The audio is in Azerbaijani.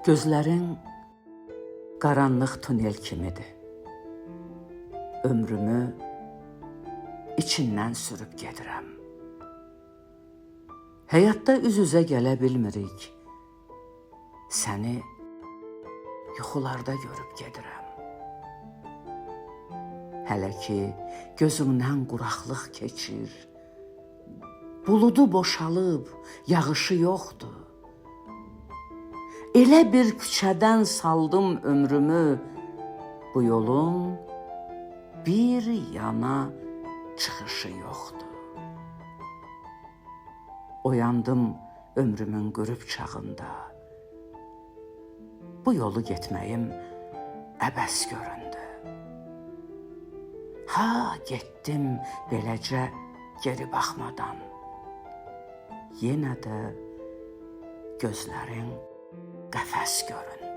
Gözlərin qaranlıq tunel kimidir. Ömrümü içindən sürüb gedirəm. Həyatda üz-üzə gələ bilmirik. Səni yuxularda görüb gedirəm. Hələ ki gözümdən quraqlıq keçir. Buludu boşalıb, yağışı yoxdur. Elə bir küçədən saldım ömrümü, bu yolun bir yana çıxışı yoxdur. Oyandım ömrümün qürub çağında. Bu yolu getməyim əbəs göründü. Ha, getdim beləcə geri baxmadan. Yenə də gözlərin qəfəs göründü.